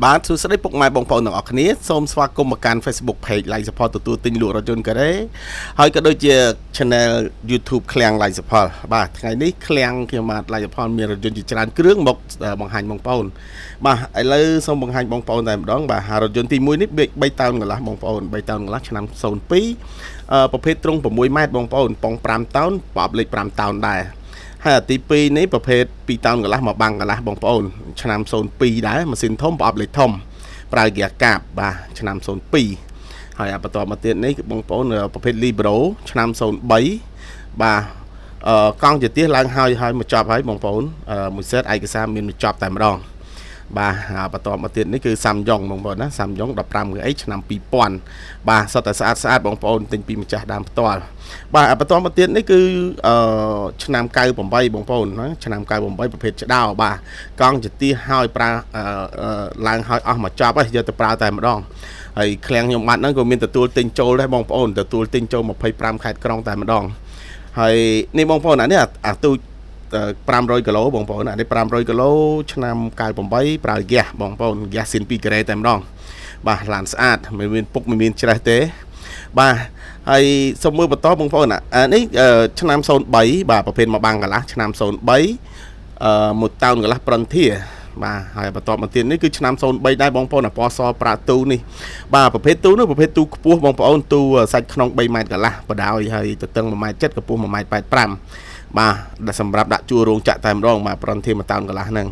បាទសួស្តីពុកម៉ែបងប្អូនទាំងអស់គ្នាសូមស្វាគមន៍មកកាន់ Facebook Page Like Support ទទួលទិញលក់រថយន្តការ៉េហើយក៏ដូចជា Channel YouTube ឃ្លាំង Like Support បាទថ្ងៃនេះឃ្លាំងខ្ញុំបាទ Like Support មានរថយន្តជាច្រើនគ្រឿងមកបង្ហាញបងប្អូនបាទឥឡូវសូមបង្ហាញបងប្អូនតែម្ដងបាទរថយន្តទី1នេះ3តោនកន្លះបងប្អូន3តោនកន្លះឆ្នាំ02ប្រភេទទ្រុង6ម៉ែត្របងប្អូនប៉ុង5តោនប្រអប់លេខ5តោនដែរហើយអាទី2នេះប្រភេទ2តោនកន្លះមកបាំងកន្លះបងប្អូនឆ្នាំ02ដែរម៉ាស៊ីនធំប្រអប់លេខធំប្រើហ្គាកាបបាទឆ្នាំ02ហើយអាបន្តមកទៀតនេះគឺបងប្អូនប្រភេទ Libero ឆ្នាំ03បាទអឺកង់ជាទៀសឡើងហើយហើយមកចប់ហើយបងប្អូនមួយសេតឯកសារមានមកចប់តែម្ដងបាទបន្តមកទៀតនេះគឺសាំយ៉ុងបងប្អូនណាសាំយ៉ុង15កៅអីឆ្នាំ2000បាទសុទ្ធតែស្អាតស្អាតបងប្អូនទិញពីម្ចាស់ដើមផ្ទាល់បាទបន្តមកទៀតនេះគឺអឺឆ្នាំ98បងប្អូនណាឆ្នាំ98ប្រភេទឆ្ដោបាទកង់ជាទៀសហើយប្រើឡើងហើយអស់មកចប់ហើយយកទៅប្រើតែម្ដងហើយឃ្លាំងខ្ញុំបាត់ហ្នឹងក៏មានទទួលទិញចូលដែរបងប្អូនទទួលទិញចូល25ខេត្តក្រុងតែម្ដងហើយនេះបងប្អូនអានេះអាទូច500គីឡូបងប្អូនអានេះ500គីឡូឆ្នាំ98ប្រើហ្គាសបងប្អូនហ្គាសស៊ីន2ការ៉េតែម្ដងបាទឡានស្អាតមិនមានពុកមិនមានច្រេះទេបាទហើយសូមមើលបន្តបងប្អូនអានេះឆ្នាំ03បាទប្រភេទមកបាំងកន្លះឆ្នាំ03អឺមួយតោនកន្លះ Frontier បាទហើយបន្តមកទៀតនេះគឺឆ្នាំ03ដែរបងប្អូនអពណ៌សប្រាក់ទូនេះបាទប្រភេទទូនោះប្រភេទទូខ្ពស់បងប្អូនទូសាច់ក្នុង3ម៉ែត្រកន្លះបដោយហើយទទឹង1ម៉ែត្រ7កម្ពស់1ម៉ែត្រ85បាទដែលសម្រាប់ដាក់ជួររោងចក្រតែម្ដងបាទ Frontier មួយតោនកន្លះហ្នឹង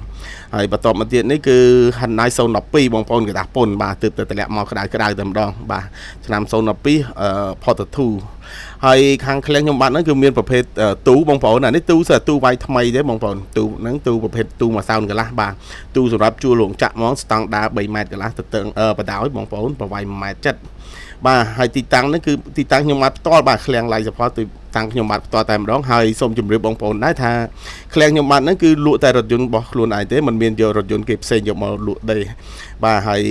ហើយបន្តមកទៀតនេះគឺ Hyundai 012បងប្អូនកដាស់ពុនបាទទើបតែតម្លាក់មកក្តៅក្តៅតែម្ដងបាទឆ្នាំ012 Porter 2ហើយខាងឃ្លាំងខ្ញុំបាទហ្នឹងគឺមានប្រភេទទូបងប្អូនអានេះទូសើទូវាយថ្មីទេបងប្អូនទូហ្នឹងទូប្រភេទទូមួយសោនកន្លះបាទទូសម្រាប់ជួលរោងចក្រហ្មងស្តង់ដា3ម៉ែត្រកន្លះទៅទឹងបដោយបងប្អូនប្រវែង1ម៉ែត្រ7បាទហើយទីតាំងនេះគឺទីតាំងខ្ញុំបាទផ្ទាល់បាទឃ្លាំង Live Support ទីតាំងខ្ញុំបាទផ្ទាល់តែម្ដងហើយសូមជម្រាបបងប្អូនដែរថាឃ្លាំងខ្ញុំបាទហ្នឹងគឺលក់តែរថយន្តរបស់ខ្លួនឯងទេមិនមានយករថយន្តគេផ្សេងយកមកលក់ទេបាទហើយ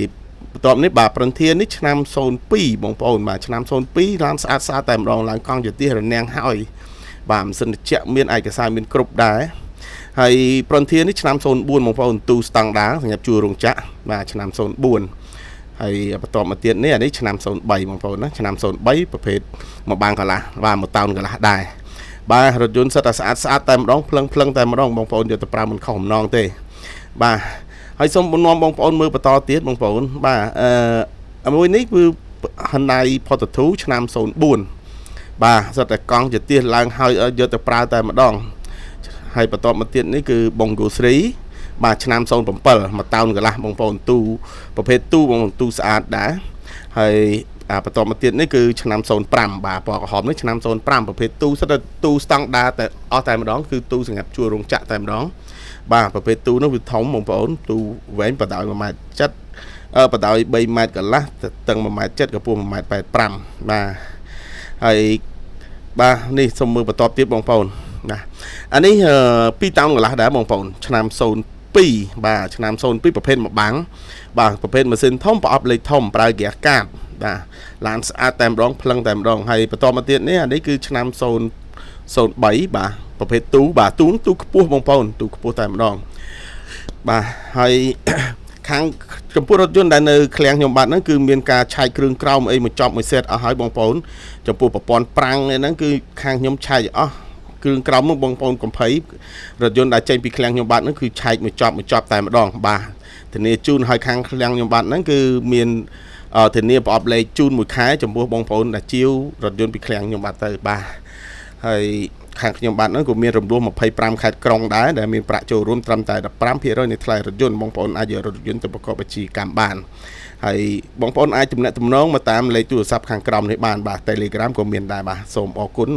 បន្ទាប់នេះបាទ Frontier នេះឆ្នាំ02បងប្អូនបាទឆ្នាំ02ឡានស្អាតស្អាតតែម្ដងឡើងកង់ជាទៀសរនាំងហើយបាទម៉ាស៊ីនត្រជាក់មានឯកសារមានគ្រប់ដែរហើយ Frontier នេះឆ្នាំ04បងប្អូនទូស្តង់ដាសម្រាប់ជួលរោងចក្របាទឆ្នាំ04ហើយបន្ទាប់មកទៀតនេះអានេះឆ្នាំ03បងប្អូនណាឆ្នាំ03ប្រភេទមកបាងកន្លះបាទមកតោនកន្លះដែរបាទរថយន្តសិតតែស្អាតស្អាតតែម្ដងភ្លឹងភ្លឹងតែម្ដងបងប្អូនយកទៅប្រើមិនខុសបំណងទេបាទហើយសូមបង្នាំបងប្អូនមើលបន្តទៀតបងប្អូនបាទអឺមួយនេះគឺ Hyundai Porter 2ឆ្នាំ04បាទសិតតែកង់ជាទៀសឡើងហើយយកទៅប្រើតែម្ដងហើយបន្ទាប់មកទៀតនេះគឺ Bongo 3បាទឆ្នាំ07មួយតោនកន្លះបងប្អូនទូប្រភេទទូបងប្អូនទូស្អាតដែរហើយអាបន្ទាប់មកទៀតនេះគឺឆ្នាំ05បាទពណ៌ក្រហមនេះឆ្នាំ05ប្រភេទទូសិតតែទូស្តង់ដាតែអស់តែម្ដងគឺទូសម្រាប់ជួលរោងចក្រតែម្ដងបាទប្រភេទទូនោះវាធំបងប្អូនទូវែងបដោយ1ម៉ែត្រ7អឺបដោយ3ម៉ែត្រកន្លះតឹង1ម៉ែត្រ7កម្ពស់1ម៉ែត្រ85បាទហើយបាទនេះសូមមើលបន្តទៀតបងប្អូនណាអានេះ2តោនកន្លះដែរបងប្អូនឆ្នាំ02បាទឆ្នាំ02ប្រភេទមួយបាំងបាទប្រភេទម៉ាស៊ីនធំប្រអប់លេខធំប្រើហ្គាសកាបបាទឡានស្អាតតែម្ដងភ្លឹងតែម្ដងហើយបន្តមកទៀតនេះអានេះគឺឆ្នាំ003បាទប្រភេទទូបាទទូទូខ្ពស់បងប្អូនទូខ្ពស់តែម្ដងបាទហើយខាងចំពោះរថយន្តដែលនៅឃ្លាំងខ្ញុំបាទហ្នឹងគឺមានការឆែកគ្រឿងក្រោមអីមួយចប់មួយសេតអស់ហើយបងប្អូនចំពោះប្រព័ន្ធប្រាំងហ្នឹងគឺខាងខ្ញុំឆែកអស់គ្រឿងក្រោមនោះបងប្អូនកុំភ័យរថយន្តដែលចេញពីឃ្លាំងខ្ញុំបាទហ្នឹងគឺឆែកមួយចប់មួយចប់តែម្ដងបាទធានាជូនឲ្យខាងឃ្លាំងខ្ញុំបាទហ្នឹងគឺមានធានាប្រអប់លេខជូនមួយខែចំពោះបងប្អូនដែលជាវរថយន្តពីឃ្លាំងខ្ញុំបាទទៅបាទហើយខាងខ្ញុំបាទហ្នឹងក៏មានរំលោះ25ខេត្តក្រុងដែរដែលមានប្រាក់ចូលរួមត្រឹមតែ15%នៃថ្លៃរថយន្តបងប្អូនអាចយករថយន្តទៅប្រកបអាជីវកម្មបានហើយបងប្អូនអាចទំនាក់ទំនងមកតាមលេខទូរស័ព្ទខាងក្រោមនេះបានបាទ Telegram ក៏មានដែរបាទសូមអរគុណ។